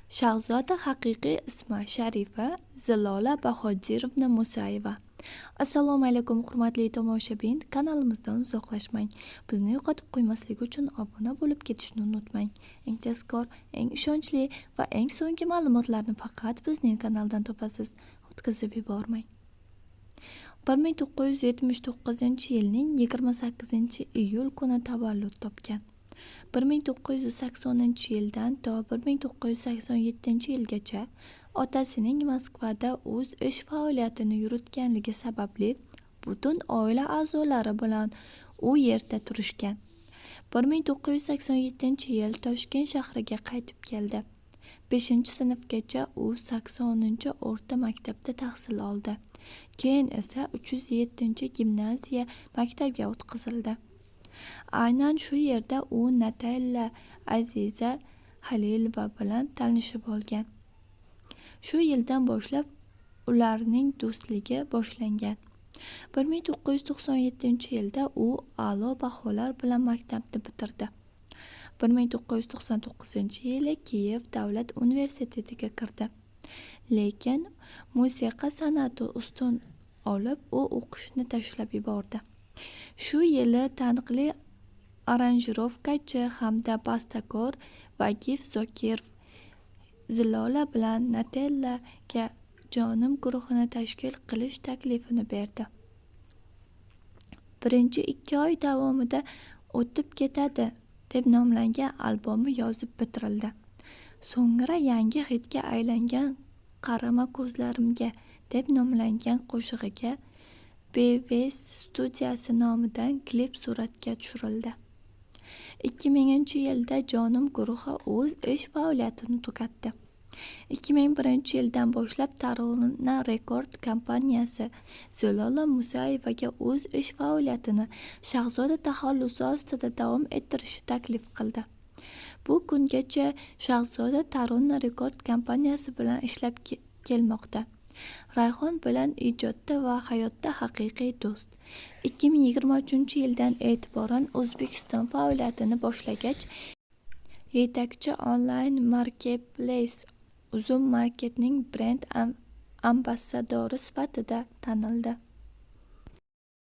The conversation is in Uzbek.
Shahzoda haqiqiy ismi Sharifa Zilola Bahodirovna Musayeva. Assalomu alaykum, hurmatli tomoshabin. Kanalimizdan uzoqlashmang. Bizni yo'qotib qo'ymaslik uchun obuna bo'lib ketishni unutmang. Eng tezkor, eng ishonchli va eng so'nggi ma'lumotlarni faqat bizning kanaldan topasiz. O'tkazib yubormang. 1979-yilning 28-iyul kuni tavallud topgan. 1980-yildan to 1987-yilgacha otasining Moskvada o'z ish faoliyatini yuritganligi sababli butun oila a'zolari bilan u yerda turishgan. 1987-yil Toshkent shahriga qaytib keldi. 5-sinfgacha u 80-o'rta maktabda tahsil oldi. Keyin esa 307-gimnaziya maktabga o'tqazildi. Aynan shu yerda u Natella Aziza Halilova bilan tanishib olgan. Shu yildan boshlab ularning do'stligi boshlangan. 1997-yilda u a'lo baholar bilan maktabni bitirdi. 1999-yili Kiyev davlat universitetiga kirdi. Lekin musiqa san'ati ustun olib, u o'qishni tashlab yubordi. Shu yili taniqli aranjirovkachi hamda bastakor Vagif Zokirov Zilola bilan Natellaga "Jonim" guruhini tashkil qilish taklifini berdi. Birinchi 2 oy davomida "O'tib ketadi" deb nomlangan albomi yozib bitirildi. So'ngra yangi xitga aylangan "Qarama ko'zlarimga" deb nomlangan qo'shig'iga BVS studiyasi nomidan klip suratga tushirildi. 2000-yilda "Jonim" guruhi o'z ish faoliyatini tugatdi. 2001-yildan boshlab Tarona Rekord kompaniyasi Zilola Musayevaga o'z ish faoliyatini Shahzoda taxallusi ostida davom ettirishni taklif qildi. Bu kungacha Shahzoda Tarona Rekord kompaniyasi bilan ishlab kelmoqda. Rayhon bilan ijodda va hayotda haqiqiy do'st. 2023-yildan e'tiboran O'zbekiston faoliyatini boshlagach, yetakchi onlayn marketplace Uzum Market'ning brend ambassadori sifatida tanildi.